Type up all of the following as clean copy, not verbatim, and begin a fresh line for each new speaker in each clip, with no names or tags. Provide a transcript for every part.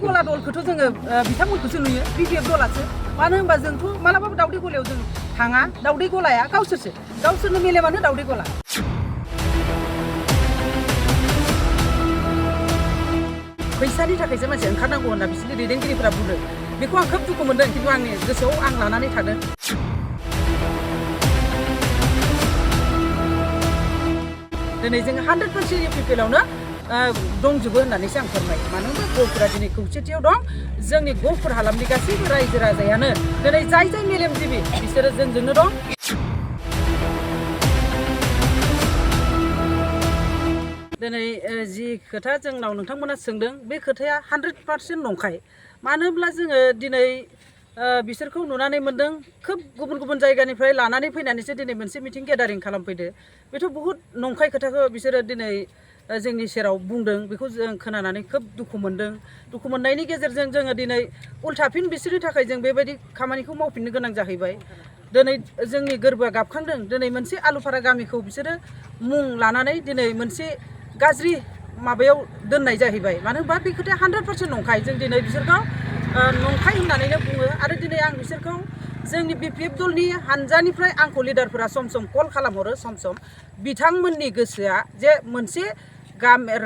गला दलखौथ' जोङो बिथांमोनखौसो नुयो बिपिएफ दलासो मानो होनबा जोंथ' मालाबाबो दावदै गलायाव जों थाङा दावदै गलाया गावसोरनो मेलेमानो दावदै गला फैसानि थाखायसो मानसि ओंखारनांगौ होनना बिसोरनि दैदेनगिरिफोरा बुंदों बेखौ आं खोब दुखु मोनदों खिन्थु आंनि गोसोआव आं लानानै थादों दिनै जोङो 100% इउपिपिएलआवनो दंजोबो होननानैसो आं फोरमायो मानो होनबा गफुरा दिनै खौसेथियाव दं जोंनि गफुर हालामनि गासैबो रायजो राजायानो दिनै जाय मेलेमजिबि बिसोरो जोंजोंनो दं दिनै जि खोथा जोंनाव नोंथांमोना सोंदों बे खोथाया 100% नंखाय मानो होनब्ला जोङो दिनै बिसोरखौ नुनानै मोनदों खोब गुबुन जायगानिफ्राय लानानै फैनानैसो दिनै मोनसे मिटिं गेदारिं खालामफैदो बेथ' बहुत नंखाय खोथाखौ बिसोरो दिनै जोंनि सेराव बुंदों बेखौ जों खोनानानै खोब दुखु मोनदों दुखु मोननायनि गेजेरजों जोङो दिनै उल्थाफिन बिसोरनि थाखाय जों बेबायदि खामानिखौ मावफिननो गोनां जाहैबाय दिनै जोंनि गोरबोआ गाबखांदों दिनै मोनसे आलुफारा गामिखौ बिसोरो मुं लानानै दिनै मोनसे गाज्रि माबायाव दोननाय जाहैबाय मानो होनबा बे खोथाया 100% नंखाय जों दिनै बिसोरखौ नंखाय होननानैनो बुङो आरो दिनै आं बिसोरखौ जोंनि बिपिएफ दलनि हानजानिफ्राय आंखौ लिडारफोरा सम कल खालामहरो सम बिथांमोननि गोसोआ जे मोनसे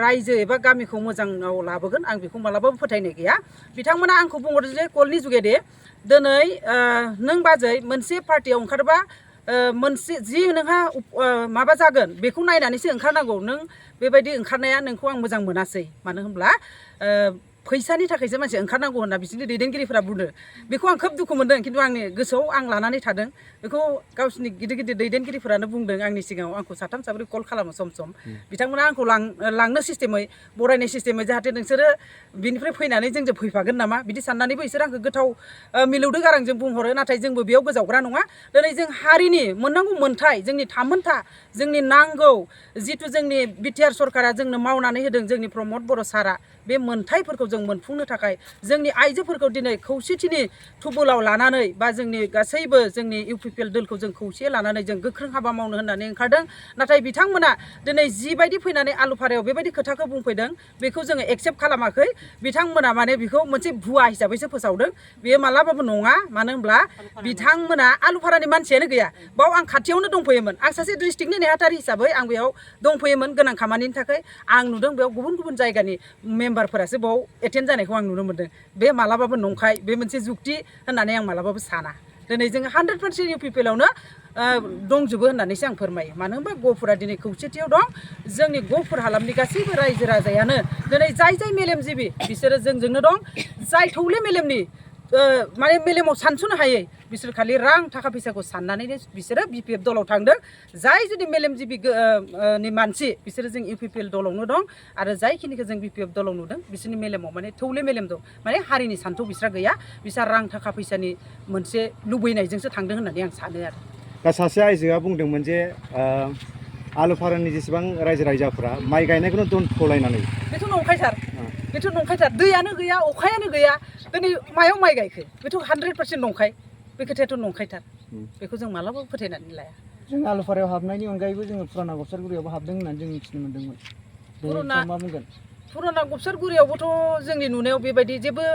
रायजो एबा गामिखौ मोजाङाव लाबोगोन आं बेखौ मालाबाबो फोथायनाय गैया बिथांमोना आंखौ बुंहरो जे कलनि जुगेदे दिनै नों बाजै मोनसे पार्टियाव ओंखारबा मोनसे जि नोंहा माबा जागोन बेखौ नायनानैसो ओंखारनांगौ नों बेबायदि ओंखारनाया नोंखौ आं मोजां मोनासै मानो होनब्ला फैसानि थाखायसो मानसि ओंखारनांगौ होनना बिसोरनि दैदेनगिरिफोरा बुंदों बेखौ आं खोब दुखु मोनदों खिन्थु आंनि गोसोआव आं लानानै थादों बेखौ गावसिनि गिदिर दैदेनगिरिफोरानो बुंदों आंनि सिगाङाव आंखौ साथाम साब्रै कल खालामो सम बिथांमोना आंखौ लांनो सिस्टेमै बरायनाय सिस्टेमै जाहाथे नोंसोरो बिनिफ्राय फैनानै जोंजों फैफागोन नामा बिदि साननानैबो बिसोर आंखौ गोथाव मिलौदो गारांजों बुंहरो नाथाय जोंबो बेयाव गोजावग्रा नङा दिनै जों हारिनि मोननांगौ मोन्थाय जोंनि थामोन्था जोंनि नांगौ जिथु जोंनि बिटिआर सरकारा जोंनो मावनानै होदों जोंनि प्रमद बर' सारा बे मोन्थायफोरखौ जों मोनफुंनो थाखाय जोंनि आइजोफोरखौ दिनै खौसेथिनि थुबुलाव लानानै बा जोंनि गासैबो जोंनि इउपिपिएल दलखौ जों खौसे लानानै जों गोख्रों हाबा मावनो होननानै ओंखारदों नाथाय बिथांमोना दिनै जिबायदि फैनानै आलुफारायाव बेबायदि खोथाखौ बुंफैदों बेखौ जोङो एक्सेप्ट खालामाखै बिथांमोना माने बेखौ मोनसे भुवा हिसाबैसो फोसावदों बेयो मालाबाबो नङा मानो होनब्ला बिथांमोना आलुफारानि मानसियानो गैया बाव आं खाथियावनो दंफैयोमोन आं सासे डिस्ट्रिक्टनि नेहाथारि हिसाबै आं बेयाव दंफैयोमोन गोनां खामानिनि थाखाय आं नुदों बेयाव गुबुन जायगानि मेम्बारफोरासो बाव एटेन्ड जानायखौ आं नुनो मोनदों बे मालाबाबो नंखाय बे मोनसे जुक्ति होननानै आं मालाबाबो साना दिनै जोङो 100% इउपिपिएलआवनो दंजोबो होननानैसो आं फोरमायो मानो होनबा गफुरा दिनै खौसेथियाव दं जोंनि गफुर हालामनि गासैबो रायजो राजायानो दिनै जाय मेलेमजिबि बिसोरो जोंजोंनो दं जाय थौले मेलेमनि माने मेलेमाव सानस'नो हायै बिसोर खालि रां थाखा फैसाखौ साननानैनो बिसोरो बिपिएफ दलाव थांदों जाय जुदि मेलेमजिबि नि मानसि बिसोरो जों इउपिपिएल दलावनो दं आरो जायखिनिखौ जों बिपिएफ दलाव नुदों बिसोरनि मेलेमाव माने थौले मेलेम दं माने हारिनि सान्थौ बिस्रा गैया बिस्रा रां थाखा फैसानि मोनसे लुबैनायजोंसो थांदों होननानै आं सानो आरो
दा सासे आइजोआ बुंदोंमोन जे आलुफारानि जेसेबां रायजो राजाफोरा माइ गायनायखौनो दोनथ'लायनानै
बेथ' नंखायथार दैयानो गैया अखायानो गैया दिनै मायाव माइ गायखो बेथ' 100% नंखाय बे खोथायाथ' नंखायथार बेखौ जों मालाबाबो फोथायनानै लाया
जों आलुफारायाव हाबनायनि अनगायैबो जोङो फुराना गबसारगुरियावबो हाबदों होननानै जों मिथिनो मोन्दोंमोन मा बुंगोन
फुराना गबसारगुरियावबोथ' जोंनि नुनायाव बेबायदि जेबो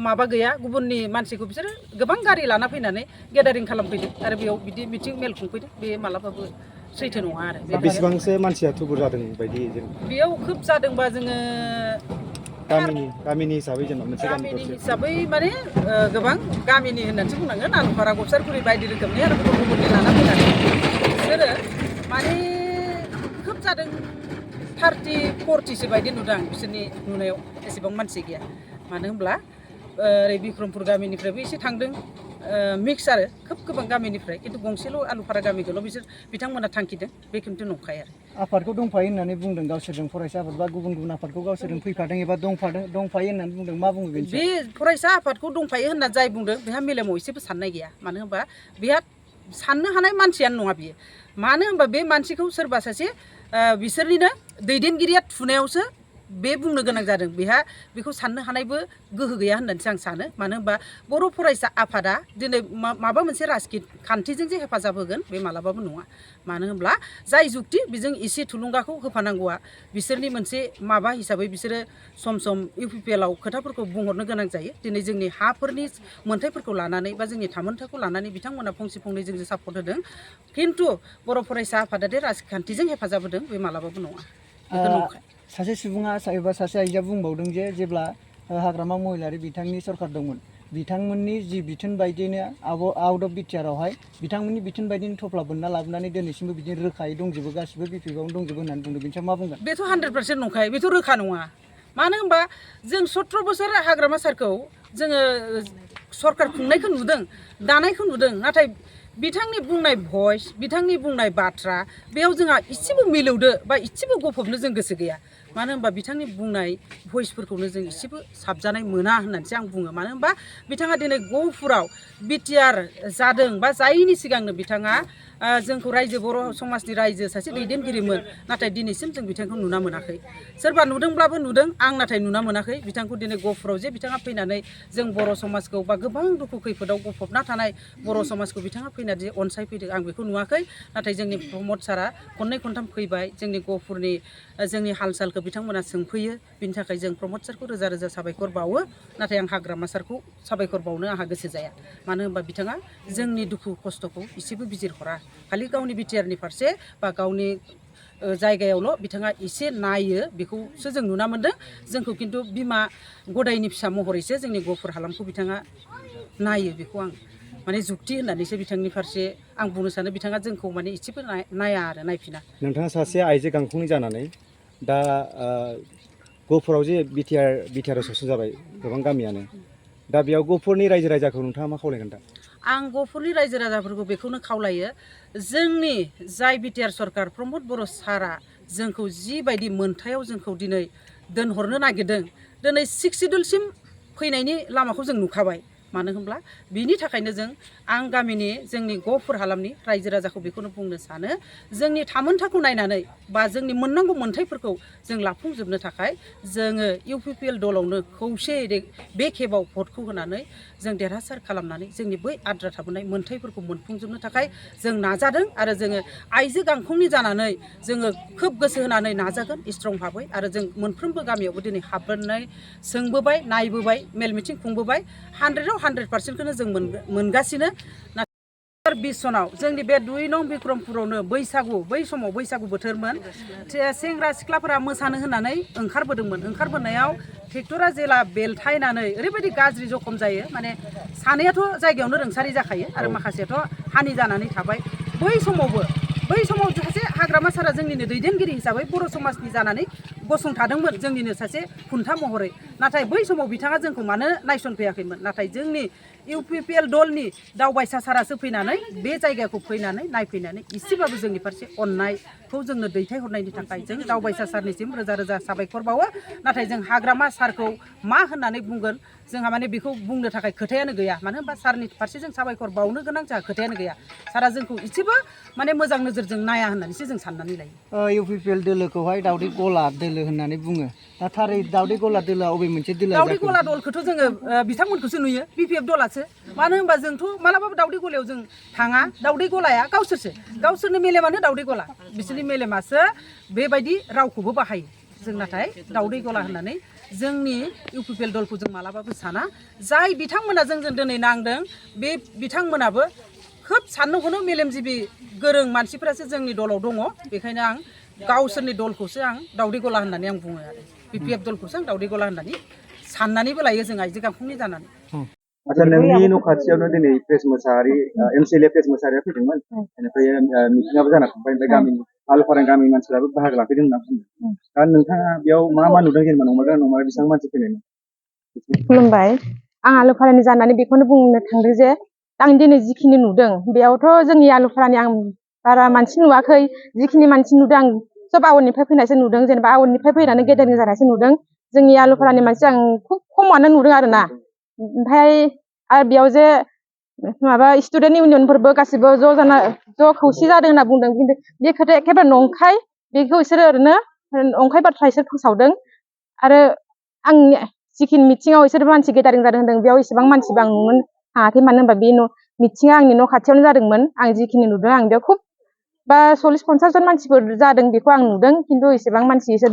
माबा गैया गुबुननि मानसिखौ बिसोरो गोबां गारि लाना फैनानै गेदारिं खालामफैदों आरो बेयाव बिदि मिटिं मेल खुंफैदों बे मालाबाबो सैथो नङा आरो
बेसेबांसो मानसिया थुबुर जादों बायदि
बेयाव खोब जादोंबा जोङो
गामिनि हिसाबै जेनेबा मोनसे
गामिनि हिसाबै माने गोबां गामिनि होननानैसो बुंनांगोन आलुफारा गबसारगुरि बायदि रोखोमनि आरो गुबुननि लाना फैनानै बिसोरो माने खोब जादों 30-40सो बायदि नुदों आं बिसोरनि नुनायाव एसेबां मानसि गैया मानो होनब्ला ओरै बिक्रमपुर गामिनिफ्रायबो एसे थांदों मिक्स आरो खोब गोबां गामिनिफ्राय खिन्थु गंसेल' आलुफारा गामिखौल' बिथांमोना थांखिदों बे खिन्थु नंखाय आरो
आफादखौ दंफायो होननानै बुंदों गावसोरजों फरायसा आफाद बा गुबुन आफादखौ गावसोरजों फैफादों एबा दंफायो होननानै बुंदों मा बुङो
बे फरायसा आफादखौ दंफायो होनना जाय बुंदों बेहा मेलेमाव एसेबो साननाय गैया मानो होनबा बेहा साननो हानाय मानसियानो नङा बियो मानो होनबा बे मानसिखौ सोरबा सासे बिसोरनिनो दैदेनगिरिया थुनायावसो बे बुंनो गोनां जादों बेहा बेखौ साननो हानायबो गोहो गैया होननानैसो आं सानो मानो होनबा बर' फरायसा आफादा दिनै माबा मोनसे राजखान्थिजों जे हेफाजाब होगोन बे मालाबाबो नङा मानो होनब्ला जाय जुक्ति बेजों एसे थुलुंगाखौ होफानांगौआ बिसोरनि मोनसे माबा हिसाबै बिसोरो सम सम इउपिपिएलआव खोथाफोरखौ बुंहरनो गोनां जायो दिनै जोंनि हाफोरनि मोन्थायफोरखौ लानानै बा जोंनि थामोन्थायखौ लानानै बिथांमोना फंसे फंनै जोंजों सापर्ट होदों खिन्थु बर' फरायसा आफादा दे राजखान्थिजों हेफाजाब होदों बे मालाबाबो नङा बेखौ नंखाय
सासे सुबुङा एबा सासे आइजोआ बुंबावदों जे जेब्ला हाग्रामा महिलारि बिथांनि सरखार दंमोन बिथांमोननि जि बिथोन बायदिनो आउट अफ बिटिआरआवहाय बिथांमोननि बिथोन बायदिनो थफ्ला बोनना लाबोनानै दिनैसिमबो बिदिनो रोखायै दंजोबो गासिबो बिपिएफआवनो दंजोबो होननानै बुंदों बिनि सायाव मा बुंगोन
बेथ' 100% नंखाय बेथ' रोखा नङा मानो होनबा जों 17 बोसोर हाग्रामा सारखौ जोङो सरखार खुंनायखौ नुदों दानायखौ नुदों नाथाय बिथांनि बुंनाय भइस बिथांनि बुंनाय बाथ्रा बेयाव जोंहा इसेबो मिलौदो बा इसेबो गफबनो जों गोसो गैया मानो होनबा बिथांनि बुंनाय भइसफोरखौनो जों इसेबो साबजानाय मोना होननानैसो आं बुङो मानो होनबा बिथाङा दिनै गहपुराव बिटिआर जादों बा जायैनि सिगांनो बिथाङा जोंखौ रायजो बर' समाजनि रायजो सासे दैदेनगिरिमोन नाथाय दिनैसिम जों बिथांखौ नुना मोनाखै सोरबा नुदोंब्लाबो नुदों आं नाथाय नुना मोनाखै बिथांखौ दिनै गहपुराव जे बिथाङा फैनानै जों बर' समाजखौ बा गोबां दुखु खैफोदाव गफबना थानाय बर' समाजखौ बिथाङा फैनानै अनसायफैदों आं बेखौ नुवाखै नाथाय जोंनि प्रमद सारा खननै खनथाम फैबाय जोंनि गहपुरनि जोंनि हाल सालखौ बिथांमोना सोंफैयो बिनि थाखाय जों प्रमद सारखौ रोजा रोजा साबायखर बावो नाथाय आं हाग्रामा सारखौ साबायखर बावनो आंहा गोसो जाया मानो होनबा बिथाङा जोंनि दुखु खस्थ'खौ एसेबो बिजिरहरा खालि गावनि बिटिआरनि फारसे बा गावनि जायगायावल' बिथाङा एसे नायो बेखौसो जों नुना मोन्दों जोंखौ खिन्थु बिमा गदायनि फिसा महरैसो जोंनि गहपुर हालामखौ बिथाङा नायो बेखौ आं माने जुक्ति होननानैसो बिथांनि फारसे आं बुंनो सानो बिथाङा जोंखौ माने एसेबो नाया आरो नायफिना
नोंथाङा सासे आइजो गांखंनि जानानै दा गहपुराव जे बिटिआर सोसन जाबाय गोबां गामियानो दा बेयाव गहपुरनि रायजो राजाखौ नोंथाङा मा खावलायगोन दा
आं गहपुरनि रायजो राजाफोरखौ बेखौनो खावलायो जोंनि जाय बिटिआर सरकार प्रमद बर' सारा जोंखौ जिबायदि मोनथायाव जोंखौ दिनै दोनहरनो नागिरदों दिनै 6 सिडुलसिम फैनायनि लामाखौ जों नुखाबाय मानो होनब्ला बिनि थाखायनो आं गामिनि जोंनि गहपुर हालामनि रायजो राजाखौ बेखौनो बुंनो सानो जोंनि थामोन्थाखौ नायनानै बा जोंनि मोननांगौ मोन्थायफोरखौ जों लाफुंजोबनो थाखाय जोङो इउपिपिएल दलावनो खौसेयै बे खेबाव भटखौ होनानै जों देरहासार खालामनानै जोंनि बै आद्रा थाबोनाय मोन्थायफोरखौ मोनफुंजोबनो थाखाय जों नाजादों आरो जोङो आइजो गांखंनि जानानै जोङो खोब गोसो होनानै नाजागोन स्ट्रं भाबै आरो जों मोनफ्रोमबो गामियावबो दिनै हाबनानै सोंबोबाय नायबोबाय मेल मिथिं खुंबोबाय 100आव 100%खौनो जों मोनगासिनो 20 सनाव जोंनि बे 2 नं बिक्रमपुरावनो बैसागु बै समाव बैसागु बोथोरमोन सेंग्रा सिख्लाफोरा मोसानो होननानै ओंखारबोनायाव ट्रेक्टरा जेला बेलथायनानै ओरैबायदि गाज्रि जखम जायो माने सानैयाथ' जायगायावनो रोंसारि जाखायो आरो माखासेयाथ' हानि जानानै थाबाय बै समाव सासे हाग्रामा सारा जोंनिनो दैदेनगिरि हिसाबै बर' समाजनि जानानै गसंथादोंमोन जोंनिनो सासे खुन्था महरै नाथाय बै समाव बिथाङा जोंखौ मानो नायसनफैयाखैमोन नाथाय जोंनि इउपिपिएल दलनि दावबायसा सारासो फैनानै बे जायगाखौ फैनानै नायफैनानै एसेबाबो जोंनि फारसे अननायखौ जोंनो दैथायहरनायनि थाखाय जों दावबायसा सारनिसिम रोजा रोजा साबायखर बावो नाथाय जों हाग्रामा सारखौ मा होननानै बुंगोन जोंहा माने बेखौ बुंनो थाखाय खोथायानो गैया मानो होनबा सारनि फारसे जों साबायखर बावनो गोनां जोंहा खोथायानो गैया सारा जोंखौ एसेबो माने मोजां नोजोरजों नाया होननानैसो जों साननानै लायो
इउपिपिएल दोलोखौहाय दावदै गला दोलो होननानै बुङो दा थारै दावदै गला दोलोआ अबे मोनसे दोलो
दावदै गला दलखौथ' जोङो बिथांमोनखौसो नुयो बिपिएफ दलासो मानो होनबा जोंथ' मालाबाबो दावदै गलायाव जों थाङा दावदै गलाया गावसोरनि मेलेमानो दावदै गला बिसोरनि मेलेमासो बेबायदि रावखौबो बाहायो जों नाथाय दावदै गला होननानै जोंनि इउपिपिएल दलखौ जों मालाबाबो साना जाय बिथांमोना जोंजों दिनै नांदों बे बिथांमोनाबो खोब साननो हनो मेलेमजिबि गोरों मानसिफोरासो जोंनि दलाव दङ बेखायनो आं गावसोरनि दलखौसो आं दावदै गला होननानै आं बुङो आरो बिपिएफ दलखौसो आं दावदै गला होननानै साननानैबो लायो जों आइजो गांखंनि जानानै
आচ্ছা नोंनि न' खाथियावनो दिनै प्रेस मोसाहारि एमसिएलए प्रेस मोसाहारिया फैदोंमोन बेनिफ्राय मिटिंआबो जाना थांबाय ओमफ्राय गामिनि आलुफारानि गामिनि मानसिफ्राबो बाहागो लाफैदों होनना बुंदों दा नोंथाङा बेयाव मा नुदों जेनेबा नंमारगौ बेसेबां मानसि फैनाय
खुलुमबाय आं आलुफारानि जानानै बेखौनो बुंनो थांदों जे आं दिनै जिखिनि नुदों बेयावथ' जोंनि आलुफारानि आं बारा मानसि नुवाखै जिखिनि मानसि नुदों आं सब आवरनिफ्राय फैनायसो नुदों जेनेबा आवरनिफ्राय फैनानै गेदेर जानायसो नुदों जोंनि आलुफारानि मानसि आं खुब खमानो नुदों आरोना ओमफ्राय आरो बेयाव जे माबा स्टुडेन्ट इउनियनफोरबो गासिबो ज' खौसे जादों होनना बुंदों खिन्थु बे खोथाया एखेबारे नंखाय बेखौ बिसोरो ओरैनो नंखाय बाथ्रा बिसोर फोसावदों आरो आं जिखिनि मिथिङाव इसोर मानसि गेदारिं जादों होनदों बेयाव इसेबां मानसिबो आं नुनो थाङाखै मानो होनबा बे मिथिङा आंनि न' खाथियावनो जादोंमोन आं जिखिनि नुदों आं बेयाव खुब बा 40-50 जन मानसिफोर जादों बेखौ आं नुदों खिन्थु इसेबां मानसि इसोर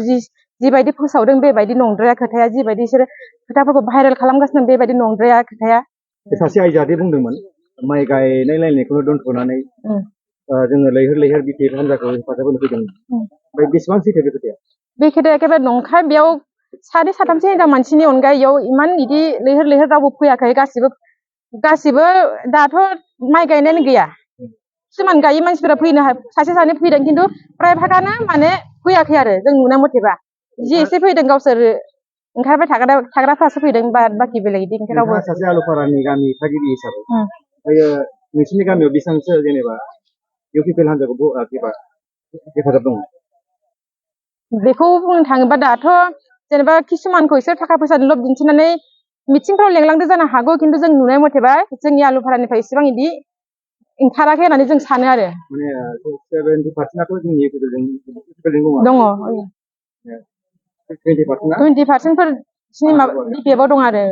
जिबायदि फोसावदों बेबायदि नंद्राया खोथाया जिबायदि इसोर खोथाफोरखौ भाइरेल खालामगासिनो बेबायदि नंद्राया खोथाया
सासे आइजोआदि बुंदोंमोन माइ गायनायखौनो दोनथ'नानै जोङो लैहोर लैहोर बिटिएफ हान्जाखौ हेफाजाब होनो फैदोंमोन ओमफ्राय बेसेबां सैथो बे खोथाया?
बे खोथाया एखेबारे नंखाय बेयाव 2-3 हिनजाव मानसिनि अनगायै इयाव इमान इदि लैहोर लैहोर रावबो फैयाखै गासिबो दाथ' माइ गायनायानो गैया किसुमान गायै मानसिफोरा फैनो सासे सानै फैदों खिन्थु प्रायभागानो माने फैयाखै आरो जों नुनाय मथेबा जि एसे फैदों गावसोर ओंखारबाय थाग्राफ्रासो फैदों बाखि बेलेग इदि रावबो।
नोंथाङा सासे आलुफारानि गामि थागिबि हिसाबै ओमफ्रायो नोंसिनि गामियाव बेसेबांसो जेनेबा इउपिपिएल हान्जाखौ हेफाजाब दङ?
बेखौ बुंनो थाङोबा दाथ' जेनेबा किसुमानखौ इसोर थाखा फैसानि लब दिन्थिनानै मिथिंफ्राव लेंलांदो जानो हागौ खिन्थु जों नुनाय मथेबा जोंनि आलुफारानिफ्राय इसेबां इदि ओंखाराखै होननानै जों सानो आरो।
माने 70% जोंनि इउपिपिएलजों
दङ
20%
20% बिपिएफआव दं आरो।